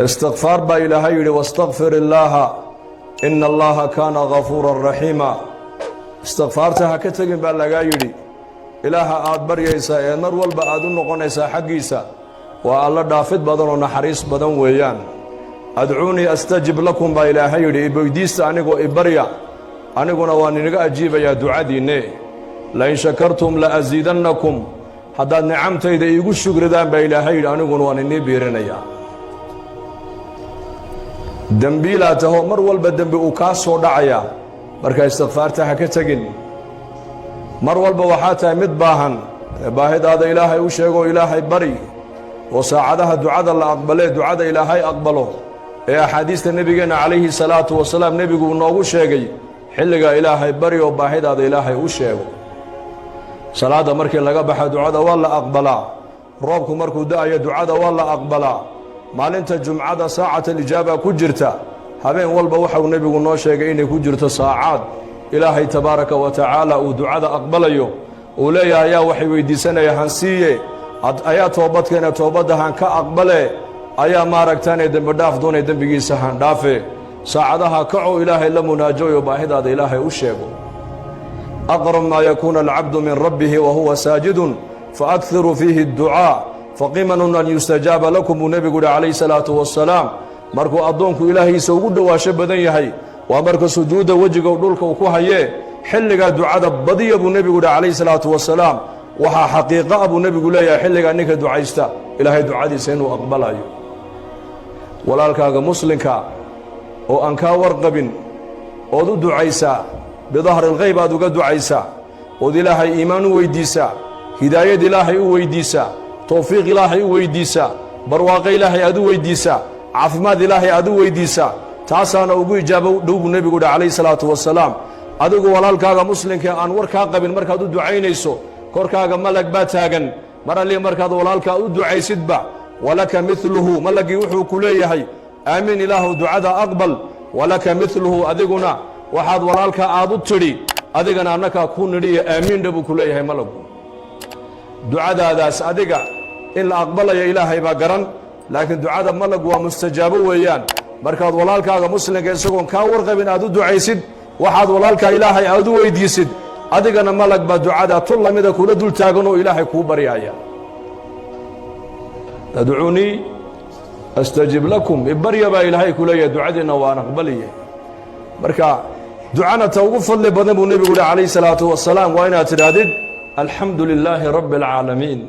Istikfaar baa Ilaahay yidhi: "واستغفر الله إن الله كان غفورا رحيما." Istikfaarta ha ka tegin baa lagaa yidhi. Ilaaha aad baryaysaa ee mar walba aad u noqonaysaa xaggiisa waa Alla dhaafid badan oo naxariis badan weeyaan. "ادعوني أستجب لكم" baa Ilaahay yidhi. Iweydiista anigoo ibarya, aniguna waan inaga ajiibayaa ducadiinne. "لئن شكرتم لأزيدنكم." Haddaad nicamtayda iigu shugridaan baa Ilaahay yidhi, aniguna waan inii biirinayaa. Dembiilaa taho, mar walba dembi uu kaa soo dhacayaa, marka istikfaarta ha ka tegin. Mar walba waxaa tahay mid baahan, baahidaada Ilaahay u sheegoo Ilaahay bari. Oo saacadaha ducada la aqbalee, ducada Ilaahay aqbalo ee axaadiista nebigeenna calayhi salaatu wasalaam nebigu noogu sheegay, xilligaa Ilaahay bari oo baahidaada Ilaahay u sheego. Salaadda markii laga baxa ducada waa la aqbalaa. Roobku markuu da'ayo ducada waa la aqbalaa. Maalinta Jumcada ساعة الإجابة ku jirta. Habeen walba waxau nebigu noo sheegay inay ku jirto saacaad Ilaahay tabaaraka wa tacaala uu ducada aqbalayo, uu leeyahay: "Ayaa waxay weydiisanaya hansiiye? Ayaa toobadkeena toobadda han ka aqbale? Ayaa maaragtaanee dembi dhaaf doonay dembigiisa han dhaafe?" Saacadaha kaco, Ilaahay la munaajoyo, baahidaada Ilaahay u sheego. "أقرب ما يكون العبد من ربه وهو ساجد فأكثروا فيه الدعاء فقمن أن يستجاب لكم" buu nebigu yuhi calayhi salaatu wasalaam. Markuu addoonku Ilaahiisa ugu dhowaasho badan yahay waa marka sujuudda wejiga dhulka uu ku hayee. Xilligaa ducada badiya buu nebigu yihi calayhi salaatu wasalaam. Waxaa xaqiiqo ah buu nebigu leeyahay, xilligaa ninka ducaysta Ilaahay ducadiisa inuu aqbalayo. Walaalkaaga muslimka oo aan kaa warqabin ood u ducaysaa, بظهر الغيب aad uga ducaysaa, ood Ilaahay iimaan u weyddiisaa, hidaayad Ilaahay u weyddiisaa, towfiiq Ilaahay u weyddiisaa, barwaaqo Ilaahay aad u weyddiisaa, caafimaad Ilaahay aad u weyddiisaa, taasaana ugu ijaabo dhow buu nebigu yidhi calayhi salaatu wasalaam. Adigu walaalkaaga muslimka aan war kaa qabin markaad u ducaynayso, korkaaga malag baa taagan. Mar alli markaad walaalkaa u ducaysidba, ولك مثله, malagii wuxuu ku leeyahay: "Aamiin, Ilaahu ducada aqbal." ولك مثله, adiguna waxaad walaalkaa aad u tidhi adigana annakaa ku nidhiyo, aamiindha buu ku leeyahay malagu. Ducadaadaas adiga in la aqbalayo Ilaahay baa garan, laakiin ducada malagu waa mustajaabo weeyaan. Markaad walaalkaaga muslimka isagoon kaa warqabin aad u ducaysid, waxaad walaalkaa Ilaahay aad u weydiisid, adigana malag baa ducada tu lamida kula dul taagan oo Ilaahay kuu baryaaya. "ادعوني أستجب لكم," ibarya baa Ilaahay ku leeyahay, ducadiinna waan aqbaliye. Marka ducana ta ugu fadli badan buu nebigu yihi calayhi salaatu wasalaam waa inaad tidhaahdid: "الحمد لله رب العالمين."